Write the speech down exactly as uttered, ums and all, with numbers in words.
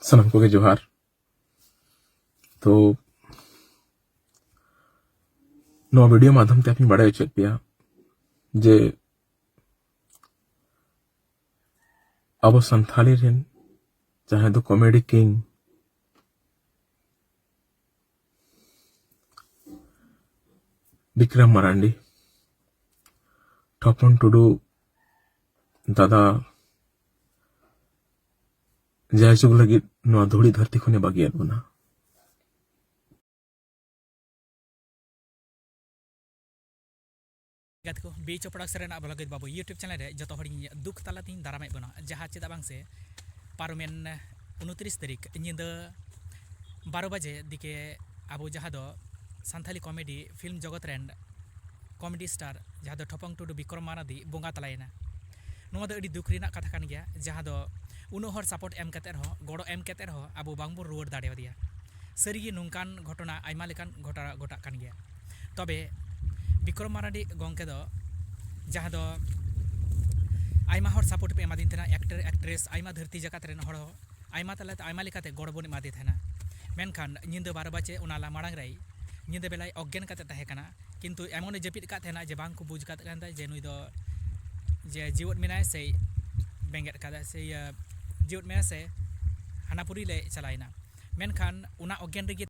ᱥᱟᱱᱟᱢ ᱠᱚᱜᱮ ᱡᱚᱦᱟᱨ᱾ ᱛᱚ, ᱱᱚᱣᱟ ᱵᱷᱤᱰᱤᱭᱳ ᱢᱟᱫᱽᱫᱷᱚᱢ ᱛᱮ ᱟᱯᱮᱧ ᱵᱟᱲᱟᱭ ᱦᱚᱪᱚᱭᱮᱫ ᱯᱮᱭᱟ ᱡᱮ ᱟᱵᱚ ᱥᱟᱱᱛᱷᱟᱞᱤ ᱨᱮᱱ ᱡᱟᱦᱟᱸᱭ ᱫᱚ ᱠᱚᱢᱮᱰᱤ ᱠᱤᱝ ᱵᱤᱠᱨᱚᱢ ᱢᱟᱨᱟᱱᱰᱤ, ᱴᱷᱚᱯᱚᱱ ᱴᱩᱰᱩ ᱫᱟᱫᱟ ᱡᱟᱭᱡᱩᱜᱽ ᱞᱟᱹᱜᱤᱫ ᱱᱚᱣᱟ ᱫᱷᱩᱲᱤ ᱫᱷᱟᱹᱨᱛᱤ ᱠᱷᱚᱱᱮ ᱵᱟᱹᱜᱤᱭᱟᱫ ᱵᱚᱱᱟ᱾ ᱜᱟᱛᱮ ᱠᱚ, ᱵᱤ ᱪᱚᱯᱲᱟ ᱥᱮᱨᱮᱱᱟᱜ ᱵᱞᱚᱜ ᱵᱟᱹᱵᱩ YouTube ᱪᱮᱱᱮᱞ ᱨᱮ ᱡᱚᱛᱚ ᱦᱚᱲᱤᱧ ᱫᱩᱠ ᱛᱟᱞᱟᱛᱤᱧ ᱫᱟᱨᱟᱢᱮᱫ ᱵᱚᱱᱟ᱾ ᱡᱟᱦᱟᱸ ᱪᱮᱫᱟᱜ ᱵᱟᱝ ᱥᱮ ᱯᱟᱨᱚᱢᱮᱱ ᱩᱱᱛᱨᱤᱥ ᱛᱟᱹᱨᱤᱠᱷ ᱧᱤᱫᱟᱹ ᱵᱟᱨᱚ ᱵᱟᱡᱮ ᱫᱤᱠᱮ ᱟᱵᱚ ᱡᱟᱦᱟᱸ ᱫᱚ ᱥᱟᱱᱛᱟᱞᱤ ᱠᱚᱢᱮᱰᱤ ᱯᱷᱤᱞᱢ ᱡᱚᱜᱚᱛ ᱨᱮᱱ ᱠᱚᱢᱮᱰᱤ ᱥᱴᱟᱨ ᱡᱟᱦᱟᱸ ᱫᱚ ᱴᱷᱚᱯᱚᱝ ᱴᱩᱰᱩ ᱵᱤᱠᱨᱚᱢ ᱢᱟᱨᱟᱱᱰᱤ ᱵᱚᱸᱜᱟ ᱛᱟᱞᱟᱭᱮᱱᱟ᱾ ᱱᱚᱣᱟ ᱫᱚ ᱟᱹᱰᱤ ᱫᱩᱠ ᱨᱮᱱᱟᱜ ᱠᱟᱛᱷᱟ ᱠᱟᱱ ᱜᱮᱭᱟ, ᱡᱟᱦᱟᱸ ᱫᱚ ᱩᱱᱟᱹᱜ ᱦᱚᱲ ᱥᱟᱯᱳᱨᱴ ᱮᱢ ᱠᱟᱛᱮ ᱨᱮᱦᱚᱸ, ᱜᱚᱲᱚ ᱮᱢ ᱠᱟᱛᱮ ᱨᱮᱦᱚᱸ ᱟᱵᱚ ᱵᱟᱝᱵᱚᱱ ᱨᱩᱣᱟᱹᱲ ᱫᱟᱲᱮᱭᱟᱫᱮᱭᱟ᱾ ᱥᱟᱹᱨᱤᱜᱮ ᱱᱚᱝᱠᱟᱱ ᱜᱷᱚᱴᱚᱱᱟ ᱟᱭᱢᱟ ᱞᱮᱠᱟᱱ ᱜᱷᱚᱴᱟᱣ ᱜᱷᱚᱴᱟᱜ ᱠᱟᱱ ᱜᱮᱭᱟ᱾ ᱛᱚᱵᱮ ᱵᱤᱠᱨᱚᱢ ᱢᱟᱨᱟᱱᱰᱤ ᱜᱚᱢᱠᱮ ᱫᱚ ᱡᱟᱦᱟᱸ ᱫᱚ ᱟᱭᱢᱟ ᱦᱚᱲ ᱥᱟᱯᱳᱨᱴ ᱯᱮ ᱮᱢᱟᱫᱤᱧ ᱛᱟᱦᱮᱱᱟ, ᱮᱠᱴᱟᱨ ᱮᱠᱴᱨᱮᱥ ᱟᱭᱢᱟ ᱫᱷᱟᱹᱨᱛᱤ ᱡᱟᱠᱟᱛ ᱨᱮᱱ ᱦᱚᱲ ᱦᱚᱸ ᱟᱭᱢᱟ ᱛᱟᱞᱟᱛᱮ ᱟᱭᱢᱟ ᱞᱮᱠᱟᱛᱮ ᱜᱚᱲᱚ ᱵᱚᱱ ᱮᱢᱟᱫᱮ ᱛᱟᱦᱮᱱᱟ᱾ ᱢᱮᱱᱠᱷᱟᱱ ᱧᱤᱫᱟᱹ ᱵᱟᱨᱚ ᱵᱟᱡᱮ ᱚᱱᱟ ᱞᱟ ᱢᱟᱲᱟᱝ ᱨᱮᱭ ᱧᱤᱫᱟᱹ ᱵᱮᱞᱟᱭ ᱚᱜᱽᱜᱮᱱ ᱠᱟᱛᱮ ᱛᱟᱦᱮᱸ ᱠᱟᱱᱟ᱾ ᱠᱤᱱᱛᱩ ᱮᱢᱚᱱᱮ ᱡᱟᱹᱯᱤᱫ ᱟᱠᱟᱫ ᱛᱟᱦᱮᱱᱟ ᱡᱮ ᱵᱟᱝ ᱠᱚ ᱵᱩᱡᱽ ᱟᱠᱟᱫ ᱛᱟᱦᱮᱱᱟ ᱡᱮ ᱱᱩᱭ ᱫᱚ ᱡᱮ ᱡᱤᱣᱮᱫ ᱢᱮᱱᱟᱭᱟ ᱥᱮ ᱵᱮᱸᱜᱮᱫ ᱠᱟᱫᱟ ᱥᱮ ᱤᱭᱟᱹ ᱡᱤᱣᱮᱫ ᱢᱮᱱᱟᱭᱟ ᱥᱮ ᱦᱟᱱᱟ ᱯᱩᱨᱤ ᱞᱮ ᱪᱟᱞᱟᱣᱮᱱᱟ᱾ ᱢᱮᱱᱠᱷᱟᱱ ᱚᱱᱟ ᱚᱜᱽᱜᱮᱱ ᱨᱮᱜᱮ